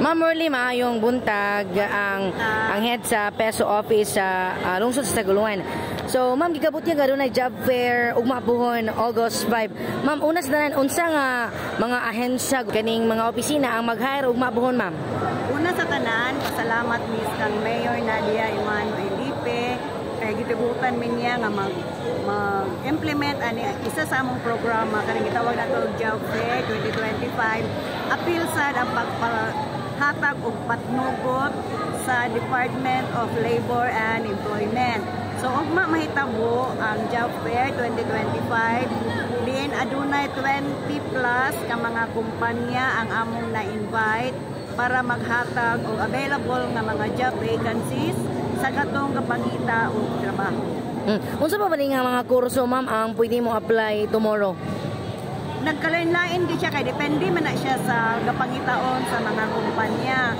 Ma'am Merly, maayong buntag, ang head sa PESO office sa lungsod sa Taguluan. So, ma'am, gikabutyag adunay job fair ugma puhon August 5. Ma'am, una sa tanan, unsa nga mga ahensya kaning mga opisina ang mag-hire ugma puhon, ma'am? Una sa tanan, pasalamat mis kang Mayor Nadia Emmanuel Lipe kay gitugutan mi niya nga mag-implement ani isa sa among programa kaning gitawag nato og Job Fair 2025. Apil sad ang pagpahatag og patnugot sa Department of Labor and Employment. So ugma mahitabo ang Job Fair 2025 diin adunay 20 plus ka mga kumpanya ang among na-invite para maghatag og available nga mga job vacancies sa katong kapangita og trabaho. Unsa pa ba ni nga mga kurso, ma'am, ang pwede mo apply tomorrow? Nagkalain-lain gyud siya kay depende man na siya sa gapangitaon sa mga kumpanya.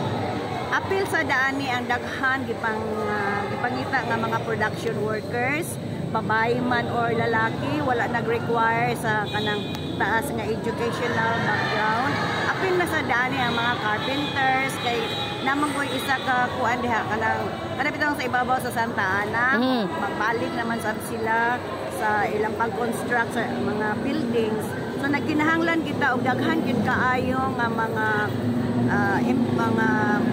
Apil sa daani ang daghan gipangita nga mga production workers, babae man or lalaki, wala nag-require sa kanang taas nga educational background. Apil na sa daani ang mga carpenters kay naman ko'y isa ka kuan diha kanang kana bitaw sa ibabaw sa Santa Ana, magbalik naman sab sila sa ilang pag-construct sa mga buildings. So nagkinahanglan kita og daghan gyud kaayo nga mga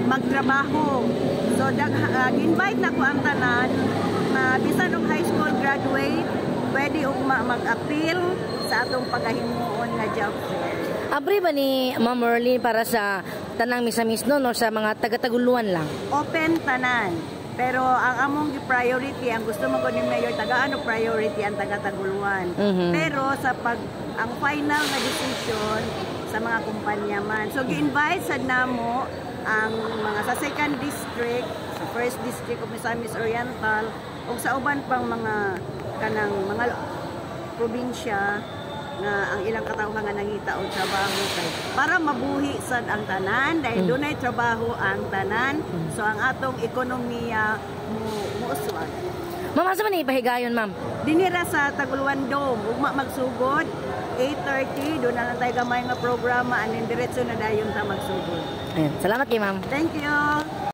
magtrabaho. So invite na ko ang tanan na bisan og high school graduate, pwede ugma mag-appeal sa atong pagahimuon nga job fair. Abri ba ni Ma'am Merlin para sa tanang Misamis no, no sa mga taga-Taguluan lang? Open tanan. Pero ang among priority, ang gusto mo ko ni Mayor, taga ano priority ang taga-Taguluan. Pero sa pag ang final na decision sa mga kumpanya man. So gi-invite sad namo ang mga sa second district, sa first district of Misamis Oriental ug sa uban pang mga kanang mga probinsya nga ang ilang katawhan nga nangita og trabaho kay para mabuhi sad ang tanan dahil dunay trabaho ang tanan, so ang atong ekonomiya mo muuswag. Ma'am, asa man ni ipahigayon, ma'am? Dinira sa Taguluan Dome, ugma magsugod 8:30. Doon na lang tayo gamay nga programa and then diretso na dayon ta magsugod. Ayun. Salamat kay ma'am. Thank you.